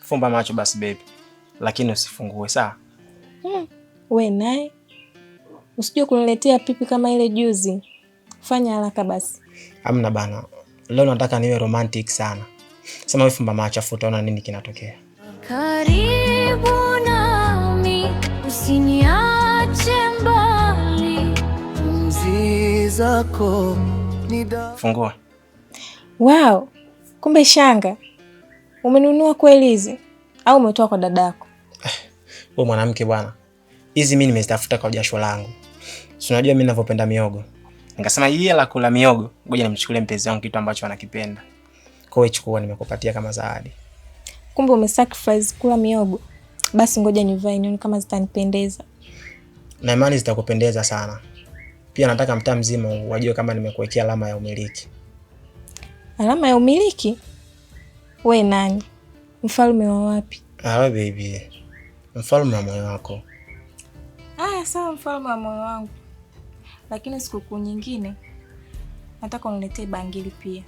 Fumba macho basi baby, lakini usifungue, sawa? We naye usijue kuniletea pipi kama ile juzi. Fanya haraka basi. Amna bana, leo nataka niwe romantic sana. Sema wewe fumba macho afu utaona nini kinatokea. Karibu nami, usiniache mbali. Pumzi zako ni dawa. Fungua. Wow, kumbe shanga umenunua kweli hizi au umetoa kwa dadako? Wewe mwanamke bwana, hizi mimi nimezitafuta kwa jasho langu. Si unajua mimi ninavyopenda miogo. Nikasema hii la kula miogo, ngoja nimchukulie mpenzi wangu kitu ambacho anakipenda. Kwa hiyo chukua, nimekupatia kama zawadi. Kumbe umesacrifice kula miogo. Basi ngoja nivae nione kama zitanipendeza. Na imani zitakupendeza sana. Pia nataka mtaa mzima wajue kama nimekuwekea alama ya umiliki. Alama ya umiliki? We nani? Mfalme wa wapi? Ah, we baby, mfalme wa moyo wako. Aya, sawa, mfalme wa moyo wangu, lakini sikukuu nyingine nataka uniletee bangili pia.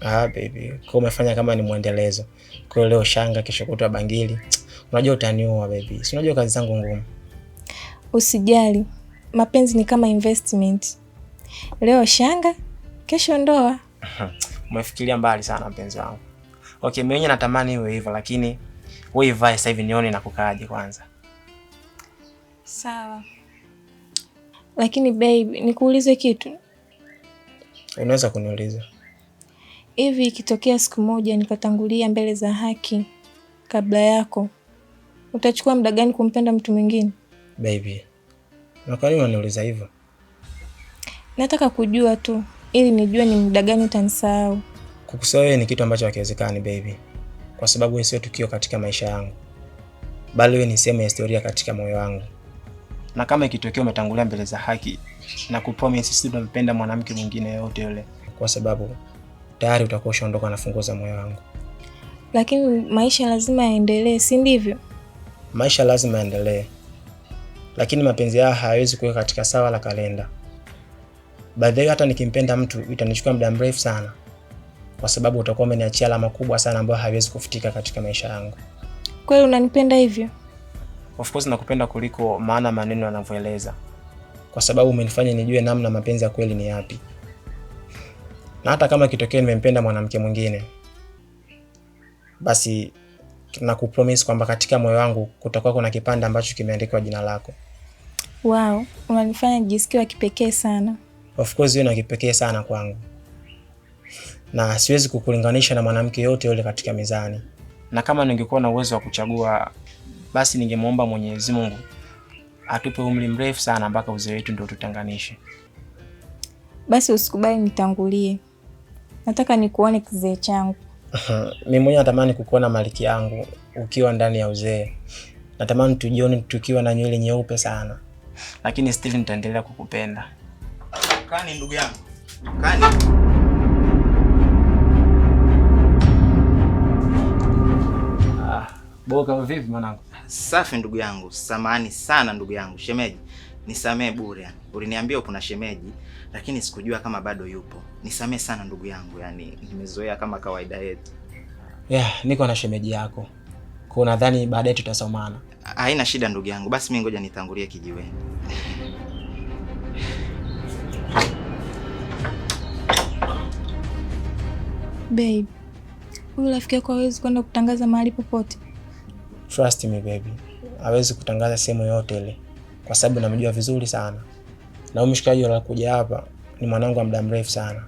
Ah baby, kwa umefanya kama ni mwendelezo. Kwa hiyo leo shanga, kesho kutwa bangili. Unajua utaniua baby. Si unajua kazi zangu ngumu. Usijali, mapenzi ni kama investment. Leo shanga, kesho ndoa. Umefikiria mbali sana mpenzi wangu. Okay, mimi natamani iwe hivyo lakini wewe ivae sasa hivi nione na kukaaje kwanza. Sawa, lakini babe, nikuulize kitu. Unaweza kuniuliza. Hivi ikitokea siku moja nikatangulia mbele za haki kabla yako, utachukua muda gani kumpenda mtu mwingine? Baby, na kwa nini unaniuliza hivyo? Nataka kujua tu ili nijue ni muda gani utanisahau. Kukusahau wewe ni kitu ambacho hakiwezekani baby, kwa sababu wewe sio tukio katika maisha yangu, bali wewe ni sehemu ya historia katika moyo wangu. Na kama ikitokea umetangulia mbele za haki, na kupromise sitampenda mwanamke mwingine yoyote yule, kwa sababu tayari utakuwa ushaondoka na funguo za moyo wangu. Lakini maisha lazima yaendelee, si ndivyo? Maisha lazima yaendelee, lakini mapenzi haya hayawezi kuweka katika sawa la kalenda. By the way, hata nikimpenda mtu itanichukua muda mrefu sana, kwa sababu utakuwa umeniachia alama kubwa sana ambayo haiwezi kufutika katika maisha yangu. Kweli unanipenda hivyo? Of course nakupenda kuliko maana maneno yanavyoeleza, kwa sababu umenifanya nijue namna mapenzi ya kweli ni yapi. Na hata kama ikitokea nimempenda mwanamke mwingine, basi nakupromise kwamba katika moyo wangu kutakuwa kuna kipande ambacho kimeandikwa jina lako. Wow, unanifanya nijisikie wa kipekee sana. Of course wewe ni wa kipekee sana kwangu, na siwezi kukulinganisha na mwanamke yote yule katika mizani. Na kama ningekuwa na uwezo wa kuchagua, basi ningemwomba Mwenyezi Mungu atupe umri mrefu sana mpaka uzee wetu ndio tutenganishe. Basi usikubali nitangulie, nataka nikuone kizee changu. Mimi mwenyewe natamani kukuona maliki yangu ukiwa ndani ya uzee. Natamani tujione tukiwa na nywele nyeupe sana, lakini still nitaendelea kukupenda. Kani ndugu yangu. Kani. Ah, Boka vipi mwanangu? Safi ndugu yangu. Samahani sana ndugu yangu. Shemeji, nisamee bure yani. Uliniambia upo na shemeji, lakini sikujua kama bado yupo. Nisamee sana ndugu yangu, yani nimezoea kama kawaida yetu. Yeah, niko na shemeji yako. Kwa nadhani baadaye tutasomana. Haina shida ndugu yangu. Basi mimi ngoja nitangulie kijiweni. Babe, huyu rafiki yako hawezi kwenda kutangaza mahali popote? Trust me baby, hawezi kutangaza sehemu yoyote ile, kwa sababu namjua vizuri sana. Na huyu mshikaji alikuja hapa ni mwanangu wa muda mrefu sana.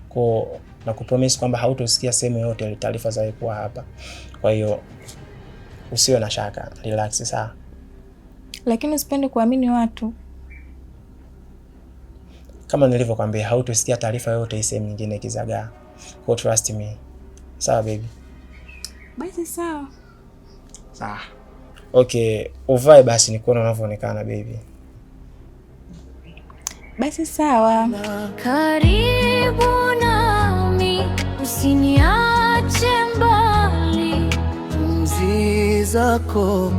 Kwa na kupromise kwamba hautosikia sehemu yoyote ile taarifa za yeye kuwa hapa. Kwa hiyo usiwe na shaka, relax sawa. Lakini usipende kuamini watu. Kama nilivyokuambia, hautosikia taarifa yoyote hii sehemu nyingine kizagaa. Kwa trust me. Sawa baby. Basi sawa. Sawa. Okay, uvae basi nikuone unavyoonekana baby. Basi sawa. Karibu nami, usiniache mbali. Pumzi zako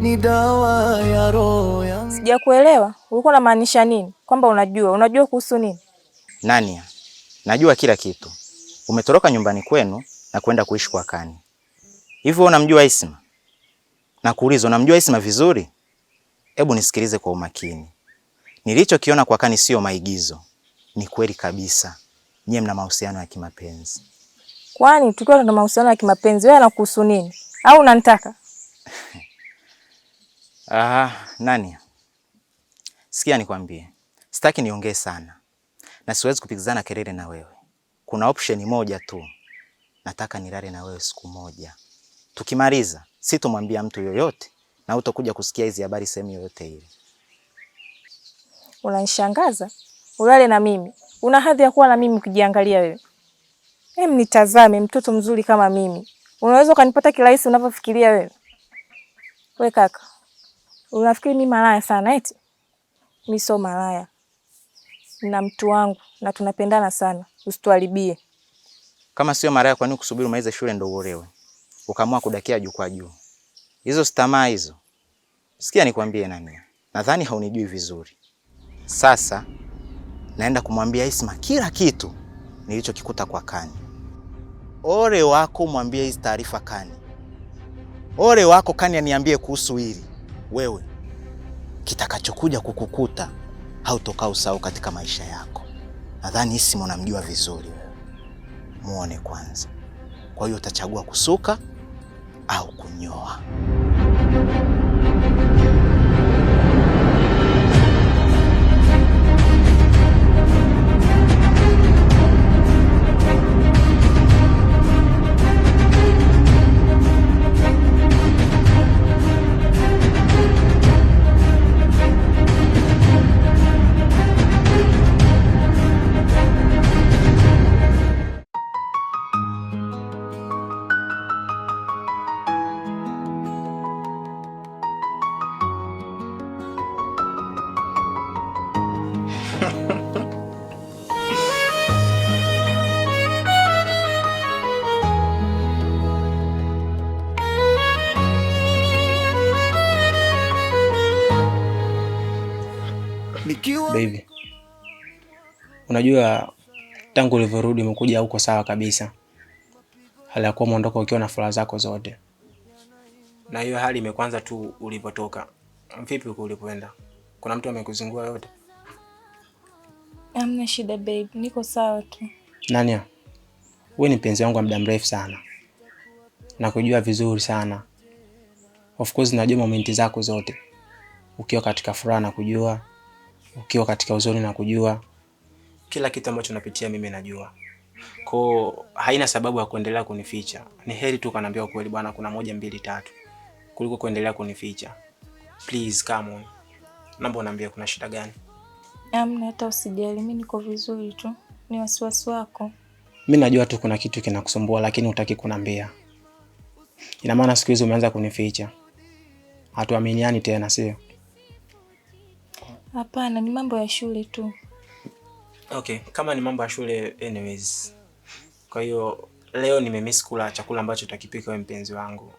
ni dawa ya roho yangu. Sijakuelewa. Ulikuwa unamaanisha nini? Kwamba unajua, unajua kuhusu nini? Nania, najua kila kitu. Umetoroka nyumbani kwenu na kwenda kuishi kwa Kani. Hivi wewe unamjua Isma? Nakuuliza, unamjua Isma vizuri? Hebu nisikilize kwa umakini. Nilichokiona kwa Kani sio maigizo, ni kweli kabisa. Nyie mna mahusiano ya kimapenzi. Kwani tukiwa tuna mahusiano ya kimapenzi wewe anakuhusu nini? Au unanitaka? Ah, nani? Sikia nikwambie. Sitaki niongee sana na siwezi kupigizana kelele na wewe. Kuna option moja tu, nataka nilale na wewe siku moja. Tukimaliza sitomwambia mtu yoyote na utakuja kusikia hizi habari sehemu yoyote ile. Unanishangaza. Ulale na mimi? Una hadhi ya kuwa na mimi ukijiangalia wewe? Em, nitazame mtoto mzuri kama mimi. Unaweza ukanipata kirahisi unavyofikiria wewe? We kaka, unafikiri mimi malaya sana eti? Mimi sio malaya. Na mtu wangu na tunapendana sana. Usituharibie. Kama sio malaya, kwa nini kusubiri umalize shule ndo uolewe? Ukaamua kudakia juu kwa juu. Hizo si tamaa hizo. Sikia nikwambie nani. Nadhani haunijui vizuri. Sasa naenda kumwambia Isma kila kitu nilichokikuta kwa Kani. Ole wako mwambie hizi taarifa Kani. Ole wako Kani aniambie kuhusu hili. Wewe kitakachokuja kukukuta hautokaa usahau katika maisha yako. Nadhani Isma unamjua vizuri wewe. Muone kwanza. Kwa hiyo utachagua kusuka au kunyoa. Nikiwa Baby, unajua tangu ulivyorudi umekuja huko sawa kabisa, hali ya kuwa umeondoka ukiwa na furaha zako zote, na hiyo hali imekuanza tu ulipotoka. Vipi huko ulipoenda, kuna mtu amekuzingua yote? Hamna shida babe, niko sawa tu. Nania, wewe ni mpenzi wangu wa muda mrefu sana, nakujua vizuri sana. Of course najua momenti zako zote, ukiwa katika furaha nakujua, ukiwa katika huzuni nakujua, kila kitu ambacho napitia mimi najua. Kwa haina sababu ya kuendelea kunificha. Ni heri tu kaniambia ukweli bwana, kuna 1 2 3 kuliko kuendelea kunificha. Please come on. Naomba uniambie kuna shida gani? Amna, hata usijali, mimi niko vizuri tu. Ni wasiwasi wako. Mimi najua tu kuna kitu kinakusumbua lakini hutaki kuniambia. Ina maana siku hizi umeanza kunificha. Hatuaminiani tena, sio? Hapana, ni mambo ya shule tu. Okay, kama ni mambo ya shule anyways. Kwa hiyo leo nimemiss kula chakula ambacho utakipika wewe mpenzi wangu.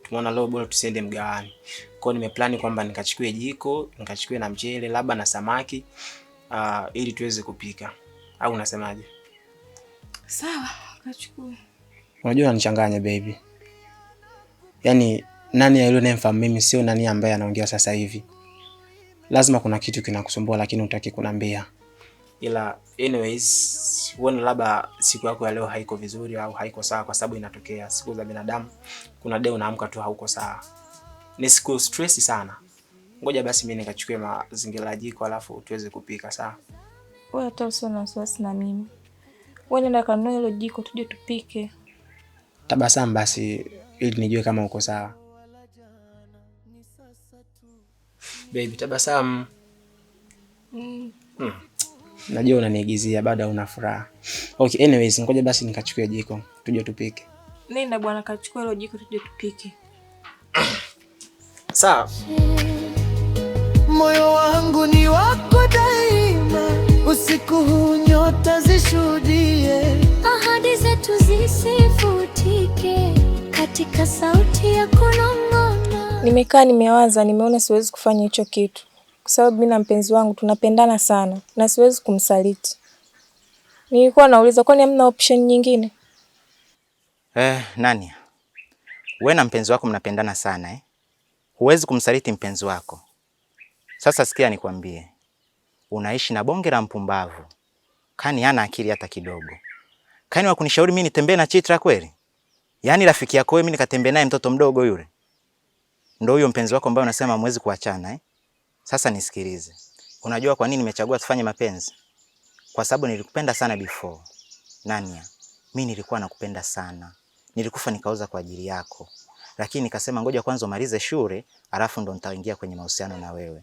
Tumeona leo bora tusiende mgawani. Kwa hiyo nimeplani kwamba nikachukue jiko, nikachukue na mchele, labda na samaki, ili tuweze kupika. Au unasemaje? Sawa, kachukue. Unajua unanichanganya baby. Yaani nani yule unayemfahamu mimi sio nani ambaye anaongea sasa hivi. Lazima kuna kitu kinakusumbua lakini hutaki kuniambia. Ila anyways, uone labda siku yako ya leo haiko vizuri au haiko sawa, kwa sababu inatokea siku za binadamu. Kuna day unaamka tu hauko sawa. Ni siku stress sana. Ngoja basi mimi nikachukue mazingira ya jiko alafu tuweze kupika, sawa? Wewe hata usiwe na wasiwasi na mimi. Wewe nenda kanunue hilo jiko tuje tupike. Tabasamu basi ili nijue kama uko sawa. Baby, tabasamu. Najua unaniigizia bado una furaha. Okay, anyways, ngoja basi nikachukue jiko tuje tupike. Nenda bwana kachukue hilo jiko tuje tupike. Sawa. Moyo wangu ni wako daima, usiku huu nyota zishuhudie, ahadi zetu zisifutike katika sauti ya kunong'ona. Nimekaa nimewaza, nimeona siwezi kufanya hicho kitu kwa sababu mimi na mpenzi wangu tunapendana sana na siwezi kumsaliti. Nilikuwa nauliza kwani hamna option nyingine? Nani? Wewe na mpenzi wako mnapendana sana eh? Huwezi kumsaliti mpenzi wako. Sasa sikia nikwambie. Unaishi na bonge la mpumbavu. Kani hana akili hata kidogo. Kani wa kunishauri mimi nitembee na Chitra kweli? Yaani rafiki yako wewe mimi nikatembee naye mtoto mdogo yule? Ndio huyo mpenzi wako ambaye unasema hamwezi kuachana eh? Sasa nisikilize. Unajua kwa nini nimechagua tufanye mapenzi? Kwa sababu nilikupenda sana before. Nania, mimi nilikuwa nakupenda sana. Nilikufa nikaoza kwa ajili yako. Lakini nikasema ngoja kwanza umalize shule, alafu ndo nitaingia kwenye mahusiano na wewe.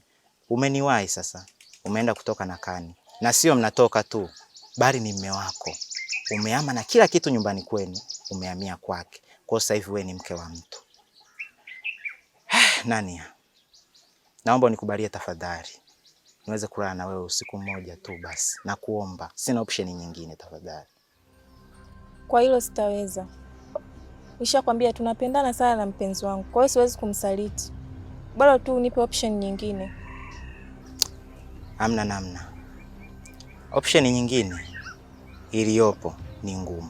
Umeniwahi sasa. Umeenda kutoka na Kani. Na sio mnatoka tu, bali ni mume wako. Umehama na kila kitu nyumbani kwenu, umehamia kwake. Kwa hiyo sasa hivi wewe ni mke wa mtu. Nania, naomba unikubalie tafadhali. Niweze kulala na wewe usiku mmoja tu basi. Nakuomba, sina option nyingine tafadhali. Kwa hilo sitaweza. Nishakwambia tunapendana sana na mpenzi wangu, kwa hiyo siwezi kumsaliti. Bora tu unipe option nyingine. Hamna namna. Option nyingine iliyopo ni ngumu.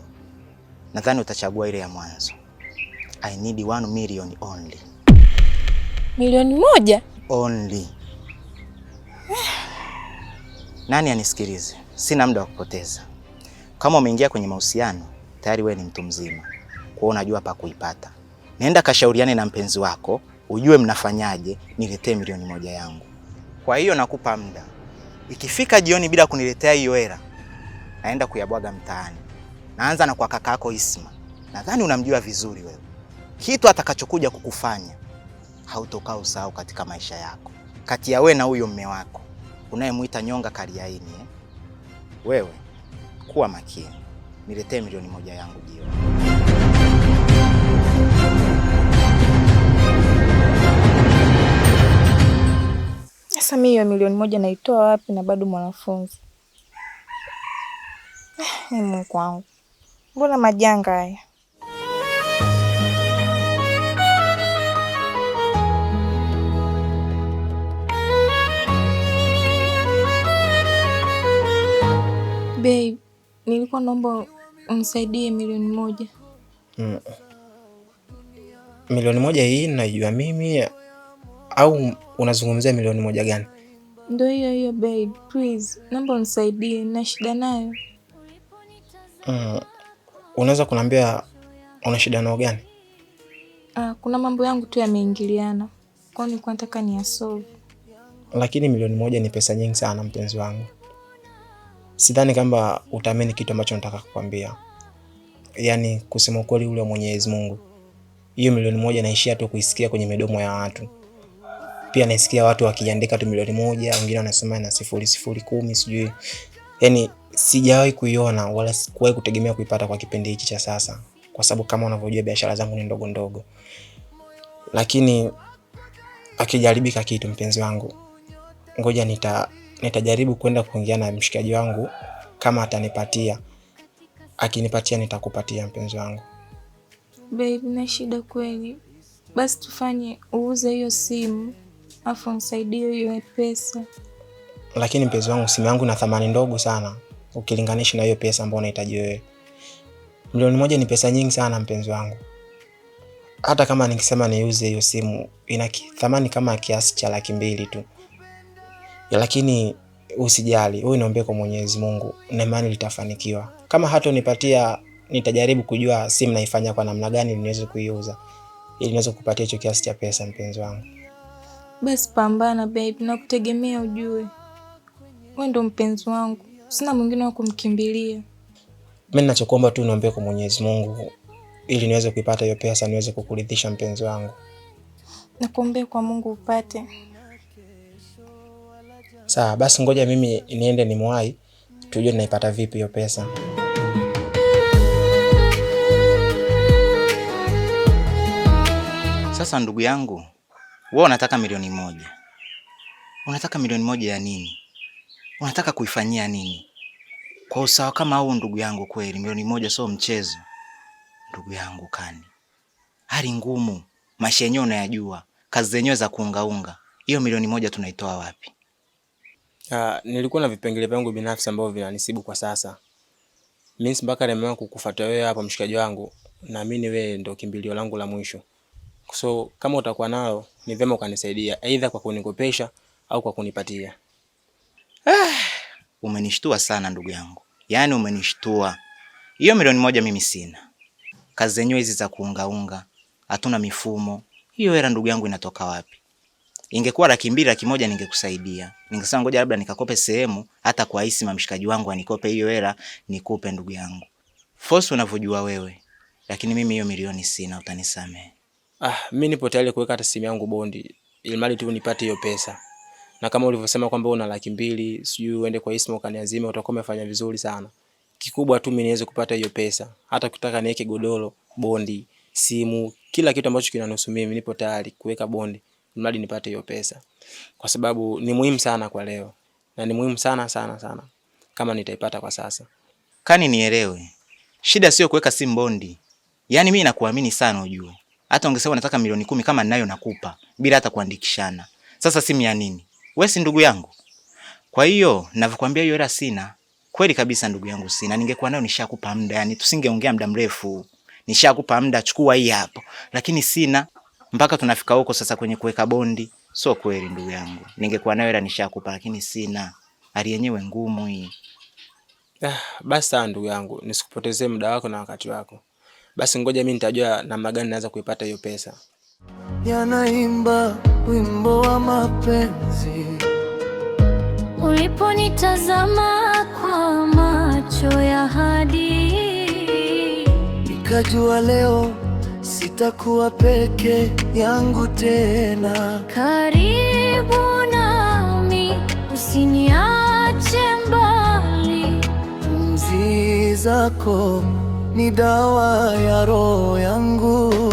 Nadhani utachagua ile ya mwanzo. I need 1 million only. 1 milioni? Only. Nani anisikilize? Sina muda wa kupoteza. Kama umeingia kwenye mahusiano, tayari wewe ni mtu mzima. Kwa hiyo unajua pa kuipata. Nenda kashauriane na mpenzi wako, ujue mnafanyaje, niletee 1 milioni yangu. Kwa hiyo nakupa muda. Ikifika jioni bila kuniletea hiyo hela, naenda kuyabwaga mtaani. Naanza na kwa kakako Isma. Nadhani unamjua vizuri wewe. Kitu atakachokuja kukufanya hautokaa usahau katika maisha yako. Kati ya wewe na huyo mme wako unayemuita nyonga kariaini eh? Wewe kuwa makini, niletee 1 milioni yangu jioni. Sasa mimi hiyo 1 milioni naitoa wapi na bado mwanafunzi? Mungu wangu, mbona majanga haya? Babe, nilikuwa naomba unisaidie 1 milioni. 1 milioni hii naijua mimi au unazungumzia 1 milioni gani? Ndio hiyo hiyo babe, please, naomba unisaidie, nina shida nayo. Unaweza kuniambia una shida nao gani? Kuna mambo yangu tu yameingiliana, kwa hiyo nilikuwa nataka niyasolve. Lakini 1 milioni ni pesa nyingi sana mpenzi wangu. Sidhani kama utaamini kitu ambacho nataka kukwambia. Yaani kusema ukweli ule wa Mwenyezi Mungu, hiyo 1 milioni naishia tu kuisikia kwenye midomo ya watu. Pia naisikia watu wakiandika tu 1 milioni, wengine wanasema na 0.010 sijui. Yaani sijawahi kuiona wala sikuwahi kutegemea kuipata kwa kipindi hichi cha sasa, kwa sababu kama unavyojua biashara zangu ni ndogo ndogo. Lakini akijaribika kitu mpenzi wangu, ngoja nitajaribu kwenda kuongea na mshikaji wangu kama atanipatia. Akinipatia nitakupatia mpenzi wangu. Babe, na shida kweli. Basi tufanye uuze hiyo simu afu unisaidie hiyo pesa. Lakini mpenzi wangu, simu yangu ina thamani ndogo sana ukilinganisha na hiyo pesa ambayo unahitaji wewe. 1 milioni ni pesa nyingi sana mpenzi wangu. Hata kama nikisema niuze hiyo simu ina thamani kama kiasi cha 200,000 tu. Lakini usijali, wewe niombe kwa Mwenyezi Mungu na imani litafanikiwa. Kama hatonipatia nitajaribu kujua simu naifanya kwa namna gani ili niweze kuiuza ili niweze kukupatia hicho kiasi cha pesa mpenzi wangu. Basi pambana babe, nakutegemea ujue. Wewe ndo mpenzi wangu, sina mwingine wa kumkimbilia. Mimi ninachokuomba tu niombe kwa Mwenyezi Mungu ili niweze kuipata hiyo pesa niweze kukuridhisha mpenzi wangu. Nakuombea kwa Mungu upate. Sawa, basi ngoja mimi niende nimwahi, tujue naipata vipi hiyo pesa. Sasa ndugu yangu, wewe unataka 1 milioni. Unataka 1 milioni ya nini? Unataka kuifanyia nini? Kwa usawa kama huu ndugu yangu, kweli 1 milioni sio mchezo. Ndugu yangu Kani, hali ngumu, maisha yenyewe unayajua, kazi zenyewe za kuungaunga. Hiyo 1 milioni tunaitoa wapi? Nilikuwa na vipengele vyangu binafsi ambavyo vinanisibu kwa sasa. Mimi mpaka nimeamua kukufuata wewe hapa mshikaji wangu, naamini wewe ndio kimbilio langu la mwisho. So kama utakuwa nayo ni vyema ukanisaidia, aidha kwa kunikopesha au kwa kunipatia. Umenishtua sana ndugu yangu, yaani umenishtua. Hiyo 1,000,000 mimi sina. Kazi zenyewe hizi za kuungaunga, hatuna mifumo. Hiyo hela ndugu yangu inatoka wapi? Ingekuwa 200,000 100,000 ningekusaidia. Ningesema ngoja labda nikakope sehemu, hata kwa Isma mshikaji wangu anikope hiyo hela nikupe ndugu yangu. Force unavyojua wewe. Lakini mimi hiyo 1,000,000 sina, utanisamehe. Ah, mimi nipo tayari kuweka hata simu yangu bondi ili mali tu nipate hiyo pesa. Na kama ulivyosema kwamba una 200,000, sijui uende kwa Isma ukaniazime, utakuwa umefanya vizuri sana. Kikubwa tu mimi niweze kupata hiyo pesa. Hata ukitaka niweke godoro, bondi, simu, kila kitu ambacho kinanihusu mimi nipo tayari kuweka bondi mradi nipate hiyo pesa. Kwa sababu ni muhimu sana kwa leo. Na ni muhimu sana sana sana kama nitaipata kwa sasa. Kani nielewe. Shida sio kuweka simu bondi. Yaani mimi nakuamini sana ujue. Hata ungesema nataka 10,000,000 kama ninayo nakupa bila hata kuandikishana. Sasa simu ya nini? Wewe si ndugu yangu. Kwa hiyo ninavyokuambia hiyo hela sina. Kweli kabisa ndugu yangu sina. Ningekuwa nayo nishakupa muda, yani tusingeongea muda mrefu. Nishakupa muda, chukua hii hapo. Lakini sina mpaka tunafika huko sasa kwenye kuweka bondi. Sio kweli ndugu yangu. Ningekuwa nayo hela nishakupa, lakini sina. Hali yenyewe ngumu hii. Ah, basi sawa ndugu yangu, nisikupotezee muda wako na wakati wako. Basi ngoja mimi nitajua namna gani naweza kuipata hiyo pesa. Yanaimba wimbo wa mapenzi. Uliponitazama kwa macho ya hadi, Nikajua leo sitakuwa peke yangu tena. Karibu nami, usiniache mbali. Pumzi zako ni dawa ya roho yangu.